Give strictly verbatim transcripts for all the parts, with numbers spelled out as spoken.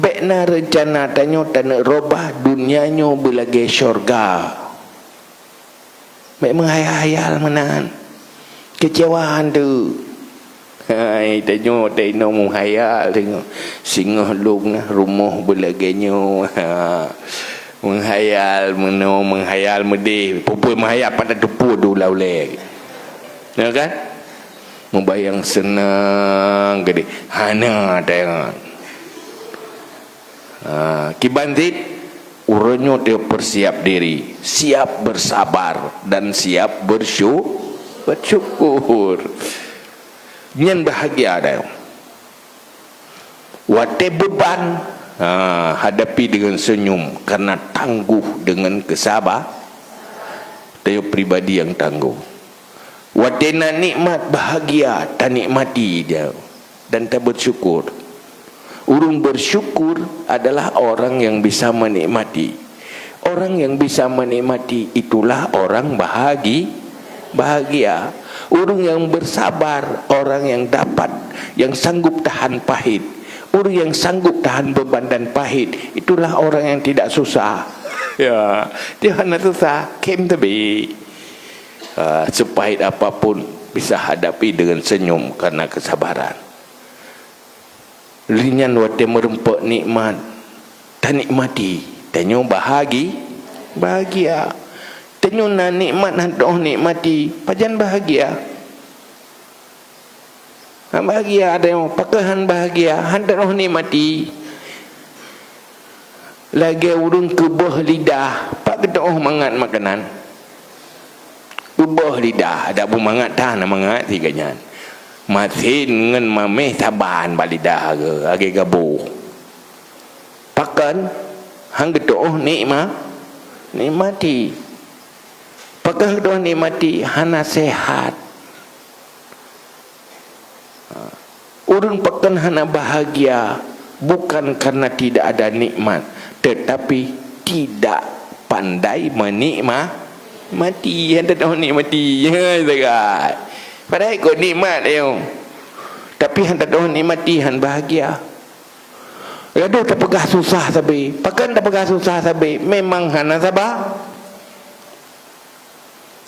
Bék na reuncana tanyoe taneuk robah donya nyoe beulagée syurga. Bék meuhayal-hayal meunan. Keucewaan tu. Hai, tanyoe, tanyoe meuhayal, tanyoe. Singoh lôn na rumoh beulagée nyoe. Ha. Meuhayal meunoe, meuhayal meudeh. Peue-peue meuhayal pada teupeu dula ulée. Ya kan? Mubayang seunang keudeh. Hana teuingat. Ha, kiban cit, uroe nyoe teuh peusiap diri, siap bersabar dan siap bersyu-, bersyukur. Nyan bahagia dayong. Watée beuban, ha, hadapi dengan senyum karena tangguh dengan kesaba-, teuh pribadi yang tangguh. Watée na nikmat, bahagia, tanikmati dia dan tabersyukur. Ureuëng bersyukur adalah orang yang bisa menikmati. Orang yang bisa menikmati itulah orang bahagi-, bahagia. Ureuëng yang bersabar, orang yang dapat, yang sanggup tahan pahit. Ureuëng yang sanggup tahan beban dan pahit, itulah orang yang tidak susah. Ya, dia hana susah, kem teubi. Ah, sepahit apapun bisa hadapi dengan senyum karena kesabaran. Lheueh nyan watée meureumpok nikmat, tanikmati, tanyoe bahagi-, bahagia. Tanyoe na nikmat hana teuoh nikmati, pajan bahagia? Hana bahagia tanyoe, pakon hana bahagia, hana teuoh nikmati. Lagée ureuëng keubeuh lidah, pakon teuoh mangat makanan. Keubeuh lidah, adak beumangat tan mangat sigoe nyan. Masin ngon maméh saban bak lidah geuh, lagée gaboh. Pakon? Hana geuteuoh nikma-, nikmati. Pakon hana geuteuoh nikmati? Hana sehat. Ha. Ureuëng pakon hana bahagia bukan karena tidak ada nikmat, tetapi tidak pandai menikma-, mati. Hana teuoh nikmati. Ya, sagai. Padahai kon nikmat nyoe. Tapi hana teuoh nikmati, hana bahagia. Gadoh tapeugah susah sabe. Pakon tapeugah susah sabe? Memang hana saba.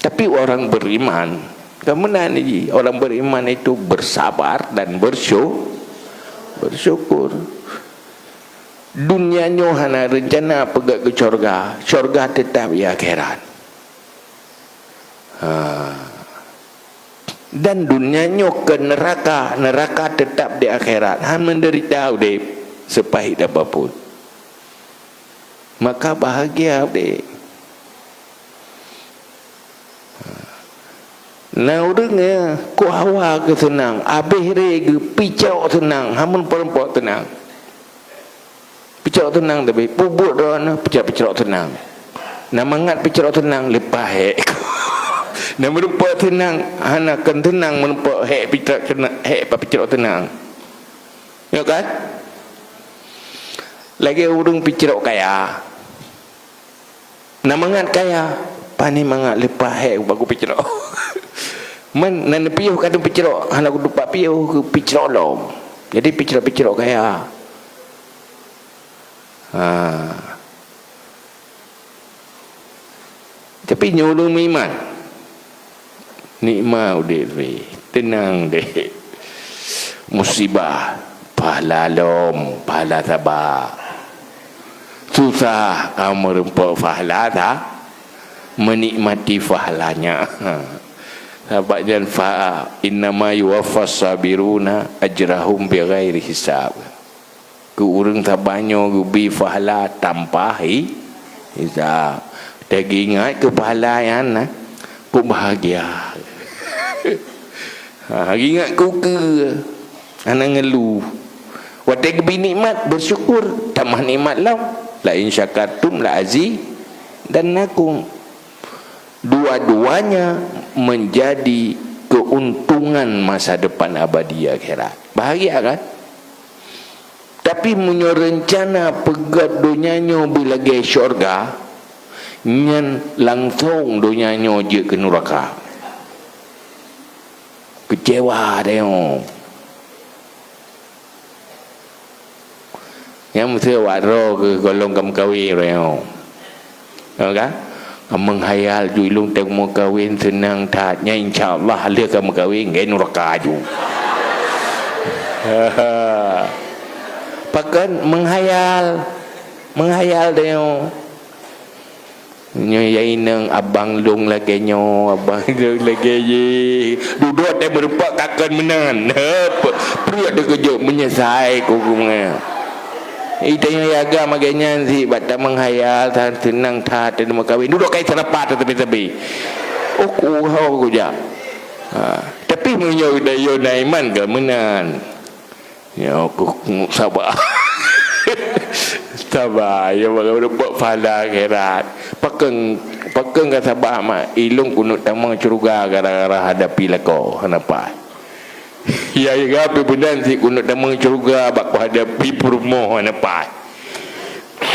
Tapi orang beriman, ka meunan jih, orang beriman itu bersabar dan bersyu-, bersyukur. Dunia nyoe hana reuncana peugét keu syurga, syurga teutap di akhirat. Ha. Dan dunia nyoe keu neuraka, neuraka teutap di akhirat. Hana menderita udeb sepahit apapun. Maka bahagia udeb. Na ureuëng, ya, kok hawa geuh seunang, abéh ré geuh picrok seunang, hana meureumpok seunang. Picrok seunang tapi, peubuet droeneuh picrok-picrok seunang. Na mangat picrok seunang, leupah hék. Na meureumpok seunang, hana kon seunang meureumpok hék picrok seunang, hék bak picrok seunang. Ya kan? Lagée ureuëng picrok kaya. Na mangat kaya, pane mangat leupah hék bak picrok. Man, na neupiôh kadang picrok, hana kutupat piôh keu picrok lom. Jadi picrok-picrok kaya. Ha. Tapi nyoe ureuëng meuiman. Nikmat udeb, teunang deh. Musibah, pahala lom, pahala saba. Susah, ka meureumpok pahala ta, menikmati pahalanya. Sabab nyan fa innama yuwaffas sabiruna ajrahum bighairi hisab. Keu ureuëng sabar nyoe geubri pahala tanpa hi-, hisab. Teuingat keu pahala nyan, nah, kok bahagia. Ha, ingat keu keue, hana ngeuluh. Watée geubri nikmat, bersyukur, tamah nikmat lom. La in syakartum la azidannakum. Dua-duanya menjadi keuntungan masa depan abadi akhirat. Bahagia kan? Tapi meunyoe reuncana peugét donya nyoe beulagée syurga, nyan langsong donya nyoe jeuet keu nuraka. Keucewa tanyoe. Nyang meuseuet awak droe keu gohlom ka meukawen uroe nyoe. Nyoe kan? Ka meuhayal ju ilong teuh meukawen seunang that. Nyan insya Allah lheueh ka meukawen ngon nuraka ju. Pakon meuhayal. Meuhayal tanyoe. Nyoe ya inong abang lôn lagèe nyoe, abang lôn lagèe jih. Dudoe teuh meurumpok takon meunan. Pruet teukeujot meunyeusai ku, ku meunan. Ita nyang agam lagèe nyan sit bak tameuhayal, tan seunang that teuma kawen. Dudoe kai seurapa teuh sabe-sabe. Oh, ku ho ku jak. Ha, tapi meunyoe dah yo na iman ka meunan. Nyoe ku, ku saba. Saba, ya Allah, dapat pahala akhirat. Pakon, pakon ka saba mak, ilong keuneuk tamong syeuruga gara-gara hadapi lakoe, hana paih. Ya, ya, gapi beunan sit keuneuk tamong syeuruga bak kuhadapi peurumoh, hana paih.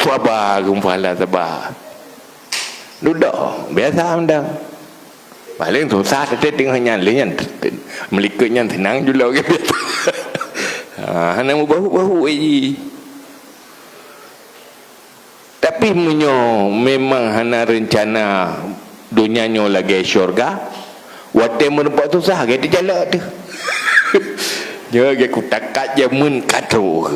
Saba, geupahala saba. Dudoe, biasa mantong. Paléng susah teuh teungoh nyan, lé nyan, meulikot nyan seunang ju lom. Ha, hana meubahu-bahu jih. Tapi meunyoe memang hana reuncana donya nyoe lagèe syurga, watèe meurumpok susah, lagèe teujalak teuh. Nyoe lagèe kutakat jameun ka troh.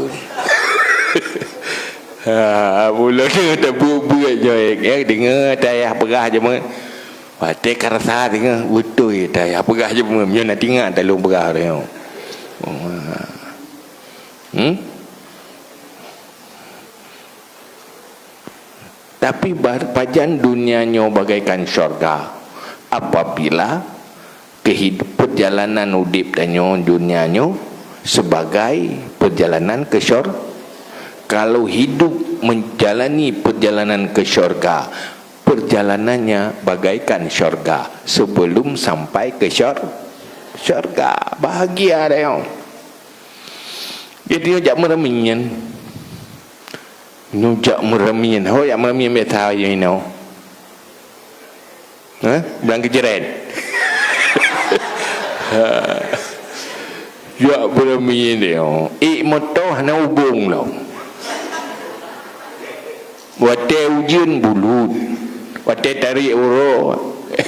Ha, buleuen nyoe tabuet-buet nyoe, eh, deungoe tayah peugah jameun. Watèe ka rasa teungoh beutôi tayah peugah jameun, meunyoe na tingat talôn peugah uroe nyoe. Hmm? Tapi ba-, pajan dunia nyoe bagaikan syurga apabila kehid-, perjalanan udép tanyoe dunia nyoe sebagai perjalanan ke syur-, kalau hidup menjalani perjalanan ke syurga, perjalanannya bagaikan syurga sebelum sampai ke syur-, syurga. Bahagia dah nyoe. Jadi, jak meureumieng. Nyoe jak meureumieng. Ho jak meureumieng biasa inoe. Hah? Blang Keucrèn. Jak meureumieng inoe. Ék moto hana ubong lom. Watèe ujeuen bulut, watèe tarek uroe,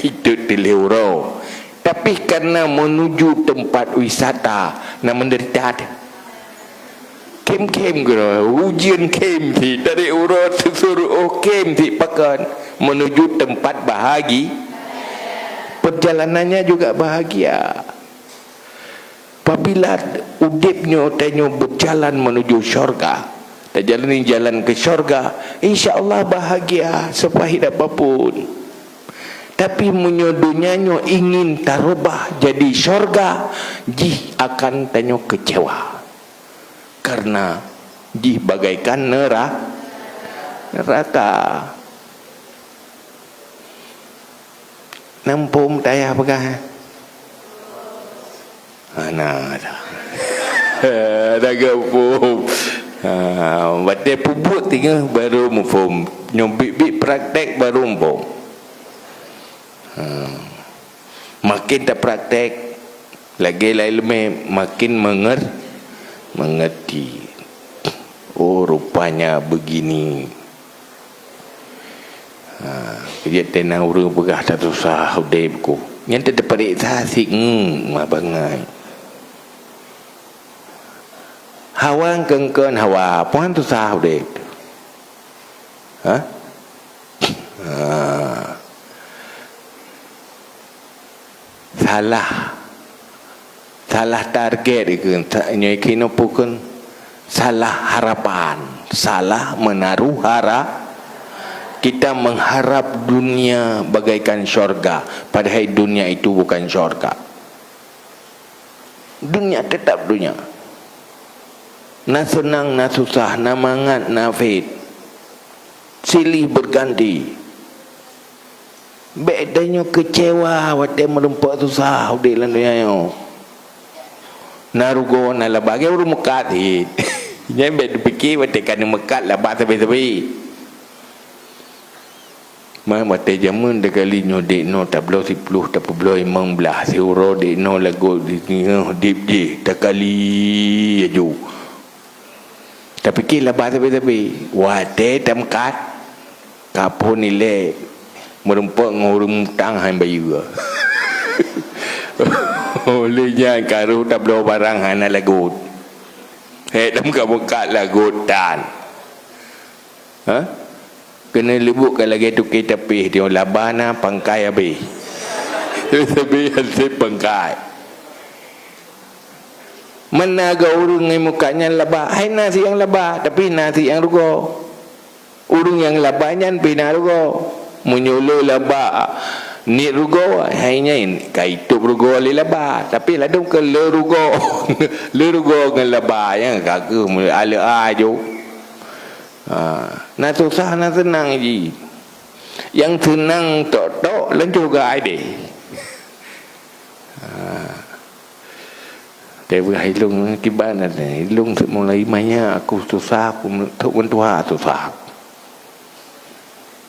itu teulheuh uroe. Tapi karena menuju tempat wisata, na menderita teuh. Khém-khém keudroe, ujeuen khém sit, tarek uroe, susur oh khém sit, pakon menuju tempat bahagi-, perjalanannya juga bahagia. Apabila udép nyoe tanyoe berjalan menuju syurga, tajalani jalan ke syurga, insya Allah bahagia sepahit apapun. Tapi meunyoe donya nyoe ingin tarubah jadi syurga, jih akan tanyoe kecewa. Karena jih bagaikan nera-, neraka. Na muphom tayah peugah? Hana dah. Dah geupeuphom. Ha, watèe peubuet teungoh baru muphom. Nyoe biet-biet praktek baru muphom. Ha. Makin tapraktek, lagèe lai leumèe makin menger-, mengerti. Oh, rupanya begini. Ha, keujeuet teunang ureueng peugah that susah udép ku. Nyan teuh teupareksa sit ngeue ma bangai. Hawa keungkon hawa, puan susah udép. Ha? Ha. Salah. Salah target ikeu, sa-, nyoe keunoe pukon salah harapan, salah menaruh hara-, kita mengharap dunia bagaikan syurga, padahai dunia itu bukan syurga. Dunia tetap dunia. Na seunang, na susah, na mangat, na phet. Silih berganti. Bèk tanyoe keucewa watèe meurumpok susah udép lam donya nyoe. Na rugoe, na laba, lagèe ureueng meukat cit. Nyan bèk teupike watèe ka neumeukat laba sabe-sabe. Man watèe jameun takali nyoe dek noe tabloe siploh, tapeubloe limong blaih, siuroe dek noe lagoe di teungoh udép jih, takali laju. Tapike laba sabe-sabe. Watée tameukat, ka phon ilée meurumpok ngon ureuëng mutang hai bayeue. Oleh nyan ka rôh tabloe barang hana lagot. Hék tameukat-meukat lagot tan. Ha? Keuneuk leubuet ka lagée tuke tapéh, teungoh laba na pangkai habéh. Sabe hasé pangkai. Meunaga ureuëng ngon muka nyan laba, hai na si nyang laba, tapi na si nyang rugoe. Ureuëng nyang laba nyan pih na rugoe. Meunyoe le laba niet rugoe, hai nyan ka itôb rugoe lé laba, tapi ladôm keu le rugoe. Le rugoe ngon laba nyan ka keuh ale ajo. Ha, na susah na seunang jih. Nyang seunang tok-tok lôn juga ai deh. Ha. Tapi ilôn kiban ada. Ilôn mulai manya aku susah, aku tok mentua susah.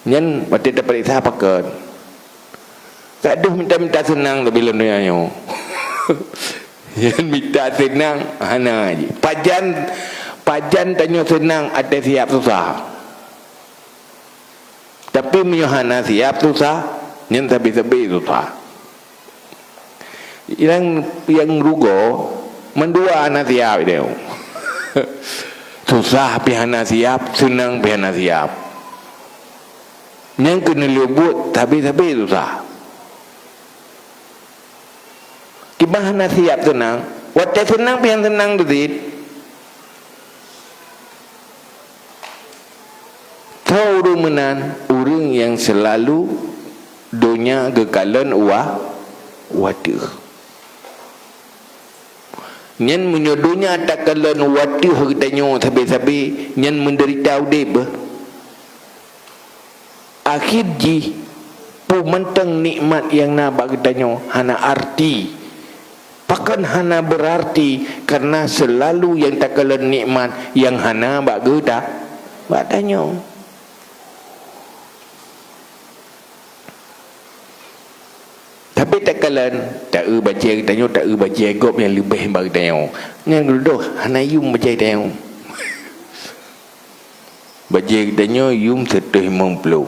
Nyan watée tapareksa pakon. Gadoh minta-minta seunang tapi lôn nyoe. Nyan minta seunang hana jih. Pajan, pajan tanyoe seunang até siab susah. Tapi meunyoe hana siab susah, nyan sabe-sabe susah. Nyang, nyang rugoe mandua hana siab ideh. Susah pih hana siab, seunang pih hana siab. Nyang keuneuk leubuet sabe-sabe susah. Kiban hana siab seunang, watée seunang pih hana seunang teusit. Soe ureuëng meunan? Ureuëng nyang seulalu donya geukalon u ateueh. Nyan meunyoe donya takalon u ateueh geutanyoe sabe-sabe, nyan meudeurita udeb. Akhé jih, peue mantong nikmat nyang na bak geutanyoe hana arti. Pakon hana beurarti? Kareuna seulalu nyang takalon nikmat nyang hana bak geuta, bak tanyoe. Tapi takalon, taeu bajée geutanyoe, taeu bajée gob nyang leubeh bak geutanyoe. Nyan geudoh hana yum bajée tanyoe. Bajée geutanyoe yum seutoh limong ploh.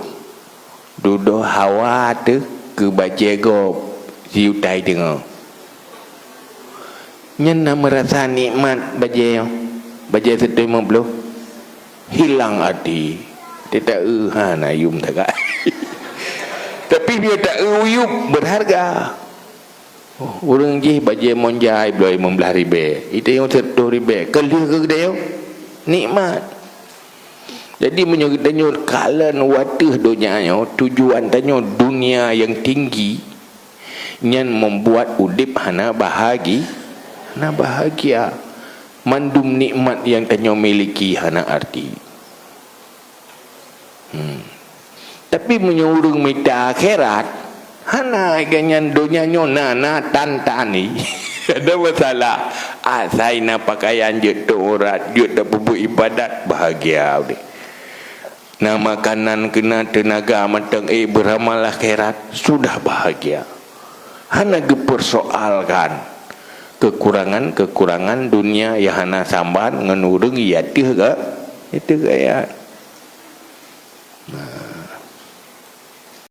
Dudoe hawa teuh keu bajée gob sijuta teungoh. Nyan na meurasa nikmat bajée nyoe, bajée seutoh limong ploh. Hilang arti. Teuta eu hana yum tagak. Tapi bila ta eu yum berharga. Oh, ureuëng jih bajée monja bloe limong blaih ribée, geutanyoe seutoh ribée, ka lheueh keu geutanyoe nikmat. Jadi meunyoe geutanyoe kalon u ateueh donya nyoe, tujuan tanyoe dunia nyang tinggi, nyan membuat udeb hana bahagi, hana bahagia. Mandum nikmat nyang tanyoe miliki hana arti. Hmm. Tapi meunyoe ureuëng mita akhirat, hana, gobnyan donya nyoe na, na tan-tan ni. Ada masalah. Asai na pakaian jeuet teuurat, jeuet tapeubuet ibadat, bahagia udeb. Na makanan, keu na teunaga mantong, eh, beuramal akhirat, sudah bahagia. Hana geupeursoalkan keukurangan-keukurangan dunia nyang hana saban ngon ureuëng nyang ateueh ga-, ateueh gaya. Nah,